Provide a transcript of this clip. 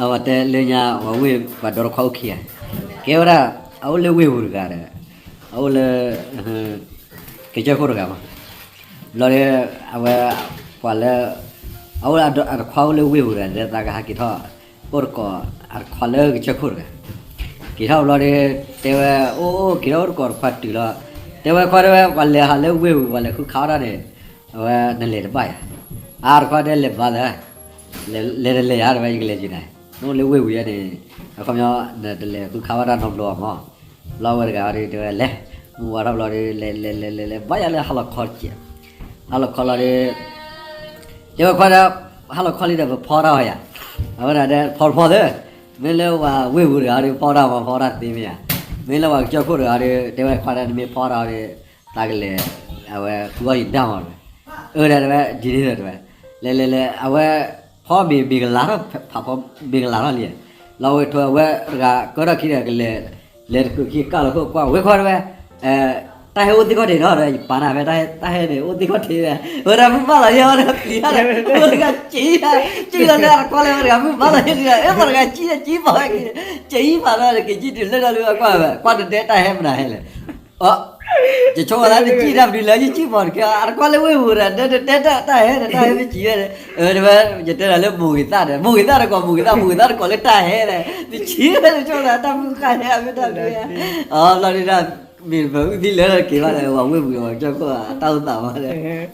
အဝဲတဲလၢညါ ဝဲဝ့ၢ်ပှၤဒီတခွါအိၣ်ခံဂၤ, ကဲဝဲဒၣ် အအိၣ်လၢဝ့ၢ်ပူၤတဂၤဒီး အအိၣ်လၢ ကစၢၢ်ခိၣ်တဂၤမး, ဘျီဒီး အဝဲ ပှၤလၢ အအိၣ်အတခွါအိၣ်လၢဝ့ၢ်ပူၤတဂၤဒီး သးကဟးက့ၤထီၣ် အိၣ်တကိးအတခွါလၢကစၢၢ်ခိၣ်တဂၤ, က့ၤထီၣ်ဘျီဒီး တဲဝဲ အိၣ်အိၣ်က့ၤထီၣ်အိၣ်တကိးတခွါတုၤလီၤ, တဲဝဲခွါတဲဝဲ ပှၤလဲၤဟးလၢဝ့ၢ်ပူၤ ပှၤလဲၤဃုခးအီၣ်တၢ်န့ၣ် အဝဲနလဲၤတဘၣ်ယၤ, အါတခွါတဲလဲၤဘၣ်သၢ လဲၤတလဲၤယၤ တဲဝဲ ယကလဲၤက့ၤနၤ, နအိၣ်လၢဝ့ၢ်ပူၤယဲန့ၣ် အခီပညီ နတလဲၤဃုခးဘၣ်တၢ်နီတဘျီဘၣ်မး, ဘျီဝဲတဂၤဒီးတဲဝဲလဲၤ, မုၢ်ဝါထီၣ်ဘျီဒီး လဲၤလဲၤလဲၤလဲၤလဲၤ ဘၣ်ယၤလၢဟါလီၤခီတစဲး, ဟါလီၤခီလီၤဒီး တဲဝဲခွါဒီး ဟါလီၤခီလံဒီး ပဖီတၢ်ဝဲယၤ, အဝဲဒၣ်ဒီး ဖီတဖီသၢ, မ့ၢ်လၢပှၤဝ့ၢ်ပူၤတဂၤဒီး ဖီတၢ်မး ဖီတၢ်သ့မ့ၢ်ဧါ, မ့ၢ်လၢပှၤကစၢၢ်ခိၣ်တဂၤဒီး တဲဝဲခွါဒီး နမ့ၢ်ဖီတၢ်ဒီး သးကလဲၤ အဝဲဃုအီၣ်ယတၢ်မးတဲဝဲ, အၢဒၣ်တဲဝဲ ဒ်န့ၣ်ဒီးတဲဝဲ, လဲၤလဲၤလဲၤ အဝဲ ဖီမ့ၤမ့ၤကလၤထီၣ် ဖးဖီမ့ၤကလၤထီၣ်လံ, လီၤဝဲထိးအဝဲတဂၤကၢထီၣ်ခံဒီးကလဲၤ လဲၤတကုးခံကၢ်လီၤခိၣ်ကွၢ်ဝဲခွါတဲဝဲ, တၢ်ဟဲအိၣ်သ့ၣ်ခီၣ်ထံးနီၤဒီး ယပာ်နၤဖဲတၢ်ဟဲန့ၣ် အိၣ်သ့ၣ်ခီၣ်ထံးဒီး ဝဲဒၣ်မုၢ်ဘၣ်လီၤယဲ ဝဲဒၣ်ပျံၤတၢ်ဒီး ဝဲတဂၤကံၣ်တၢ် ကံၣ်လီၤလၢအတခွါလၢဝဲတဂၤမုၢ်ဘၣ်လီၤယဲဒီး အဲၣ်ပှၤတဂၤကံၣ်တၢ်ကံၣ်ပာ်ဝဲက့ၤ, ကံၣ်ပာ်လီၤဒီး က့ၤကံၣ်တုၤလၢတၢ်လၢအကွၢ်ဝဲ ကွၢ်တတဲတၢ်ဟဲမနုၤဟဲလဲၣ် ယဆိကမိၣ်သးတကံၣ်တၢ်ပတုၤလၢယကံၣ်ပီၤတက့ၢ် အတကွၢ်လၢဝ့ၢ်ပူၤဒီး တဲတတဲတၢ်တၢ်ဟဲဒီး တၢ်ဟဲမ့ၢ်ကံၣ်ဝဲဒီး တဲဝဲ ယတဲဒၣ်လၢမိၢ်ဂ့ၤသၣ်ဒီး မိၢ်ဂ့ၤသၣ်တကိး မိၢ်ဂ့ၤသၣ် မိၢ်ဂ့ၤသၣ်တကိးလၢတၢ်ဟဲဒီး တကံၣ်ဝဲဒီး ဆိကမိၣ်သးတၢ်မုၢ်ဃၣ်ဟဲအမ့ၢ်တၢ်ဒုး အဘျီဒုးဒၣ် မ့ၢ်ပအုၣ်သံလၢက့ၤဘၣ်ဒီး ပှၤဝ့ၢ်ပူၤဒီး ပှၤကၠီၣ်ခိၣ်အတၢ်အိၣ်သးမးဒီး